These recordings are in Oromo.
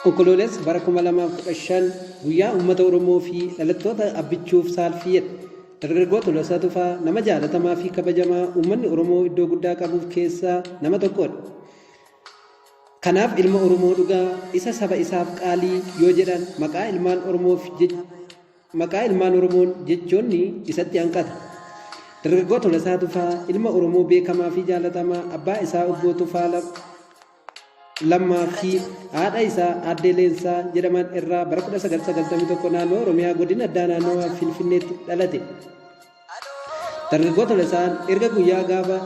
Onkoloolessa bara 2015 guyyaa uummata Oromoo fi dhalattoota Abbichuuf saalfiidha. Dargaggoo Tolasaa Tufaa nama jaalatamaa fi kabajamaa uummanni Oromoo iddoo guddaa qabuuf keessaa nama tokkodha. Kanaaf ilma Oromoo dhugaa isa saba isaaf qaalii yoo jedhan maqaa ilmaan Oromoof maqaa ilmaan Oromoon jechoonni isatti hanqata. Dargaggoo Tolasaa Tufaa ilma Oromoo beekamaa fi jaalatamaa abbaa isaa obbo Tufaa Lammaa fi haadha isaa Aaddee Leensaa jedhaman irraa bara 1991 naannoo Oromiyaa godina addaa naannawaa Finfinneetti dhalate. Dargaggoo Tolasaan erga guyyaa gaafa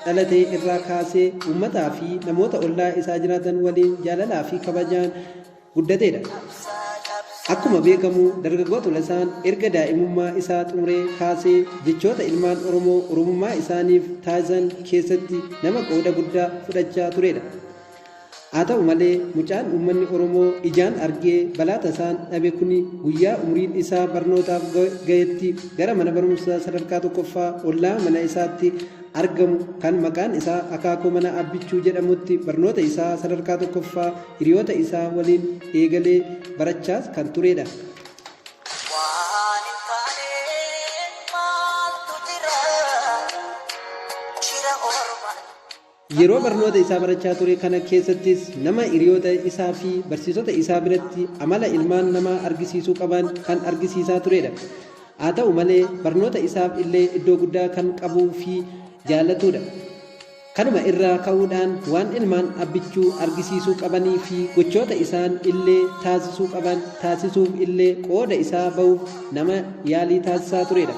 dhalatee irraa kaasee uummataa fi namoota ollaa isaa jiraatan waliin jaalalaa fi kabajaan guddateedha. Akkuma beekamu dargaggoo Tolasaan erga daa'imummaa isaa xumuree kaasee jechoota ilmaan Oromoo Oromummaa isaaniif taasisan keessatti nama qooda guddaa fudhachaa turedha. Haa ta'u malee mucaan uummanni Oromoo ijaan argee balaa tasaan dhabe kuni guyyaa umriin isaa barnootaaf gahetti gara mana barumsaa sadarkaa tokkoffaa ollaa mana isaatti argamu kan maqaan isaa Akaakoo Mana Abbichuu jedhamutti barnoota isaa sadarkaa tokkoffaa hiriyoota isaa waliin eegalee barachaas kan turedha. Waan hin taane maaltu jira? Shira ormaan. Yeroo barnoota isaa barachaa ture kana keessattis nama hiriyoota isaa fi barsiisota isaa biratti amala ilmaan namaa argisiisuu qaban kan argisiisaa turedha. Haa ta'u malee barnoota isaaf illee iddoo guddaa kan qabuu fi jaallatudha. Kanuma irraa ka'uudhaan waan ilmaan Abbichuu argisiisuu qabanii fi gochoota isaan illee taasisuu qaban taasisuuf illee qooda isaa bahuuf nama yaalii taasisaa turedha.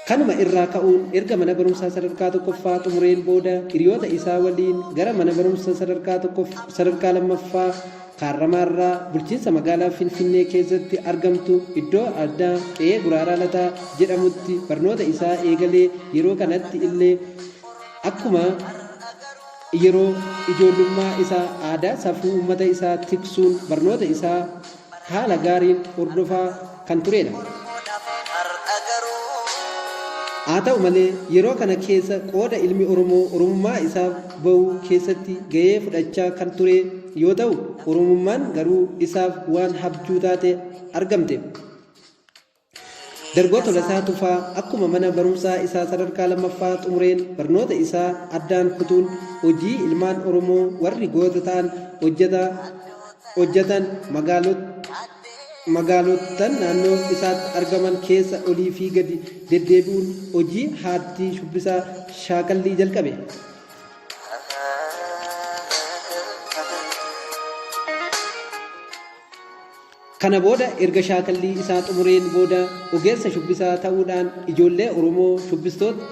Kanuma irraa ka'uun erga mana barumsaa sadarkaa tokkoffaa xumureen booda hiriyoota isaa waliin gara mana barumsa sadarkaa lammaffaa Kaarramaarraa bulchiinsa magaalaa Finfinnee keessatti argamtu iddoo addaa Qe'ee Guraaraa Lataa jedhamutti barnoota isaa eegalee yeroo kanatti illee akkuma yeroo ijoollummaa isaa aadaa safuu uummata isaa tiksuun barnoota isaa haala gaariin hordofaa kan turedha. Oromoodhaaf har'a garuu. Haa ta'u malee yeroo kana keessa qooda ilmi Oromoo Oromummaa isaaf bahu keessatti gahee fudhachaa kan ture yoo ta'u Oromummaan garuu isaaf waan habjuu taate argamte. Dargaggoo Tolasaa Tufaa akkuma mana barumsaa isaa sadarkaa lammaffaa xumureen barnoota isaa addaan kutuun hojii ilmaan Oromoo warri goota ta'an hojjetan magaalottan naannoo isaatti argaman keessa olii fi gadi deddeebi'uun hojii haattii shubbisaa shaakallii jalqabe. Kana booda erga shaakallii isaa xumureen booda ogeessa shubbisaa ta'uudhaan ijoollee Oromoo shubbistoota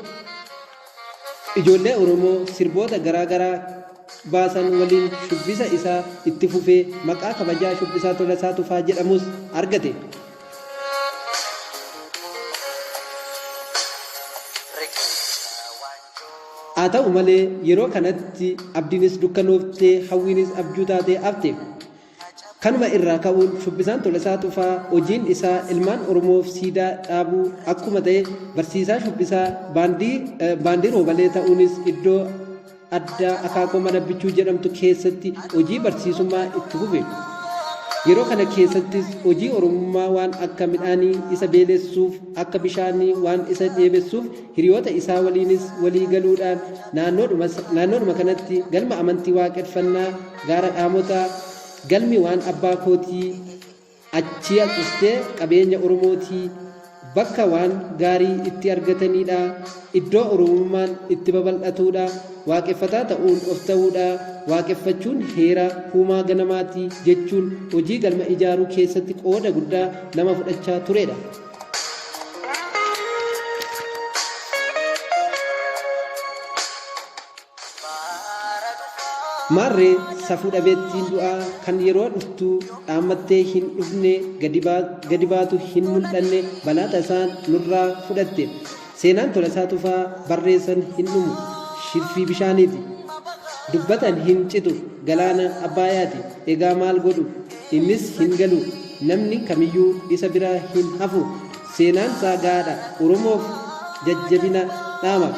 ijoollee Oromoo sirboota garaa garaa baasan waliin shubbisa isaa itti fufee maqaa kabajaa shubbisaa Tolasaa Tufaa jedhamus argate. Riqicha waanjoo. Haa ta'u malee yeroo kanatti abdiinis dukkanooftee hawwiinis abjuu taatee hafte. Kanuma irraa ka'uun shubbisaan Tolasaa Tufaa hojiin isaa ilmaan Oromoof siidaa dhaabuu akkuma ta'e barsiisaa shubbisaa baandii Roobalee ta'uunis iddoo addaa Akaakoo Mana Abbichuu jedhamtu keessatti hojii barsiisummaa itti fufe. Yeroo kana keessattis hojii Oromummaa waan akka midhaanii isa beelessuuf akka bishaanii waan isa dheebessuuf hiriyoota isaa waliinis walii galuudhaan naannoodhuma kanatti galma amantii waaqeffannaa gaara dhaamotaa galmi waan abbaa kootii achii haqistee qabeenya Oromootii bakka waan gaarii itti argatanidha. Iddoo Oromummaan itti babal'atuudha. Waaqeffataa ta'uun of ta'uudha. Waaqeffachuun heera huumaa ganamaati jechuun hojii galma ijaaruu keessatti qooda guddaa nama fudhachaa turedha. Maarree safuu dhabeettiin du'aa kan yeroo dhuftu dhaammattee hin dhufne gadi baatu hin mul'anne balaa tasaan nurraa fudhatte. Seenaan Tolasaa Tufaa barreessan hin dhumu shirfii bishaaniiti. Dubbatan hin citu galaana Abbaayaati. Egaa maal godhu innis hin galu namni kamiyyuu isa bira hin hafu. Seenaan isaa gaadha Oromoof jajjabina dhaama.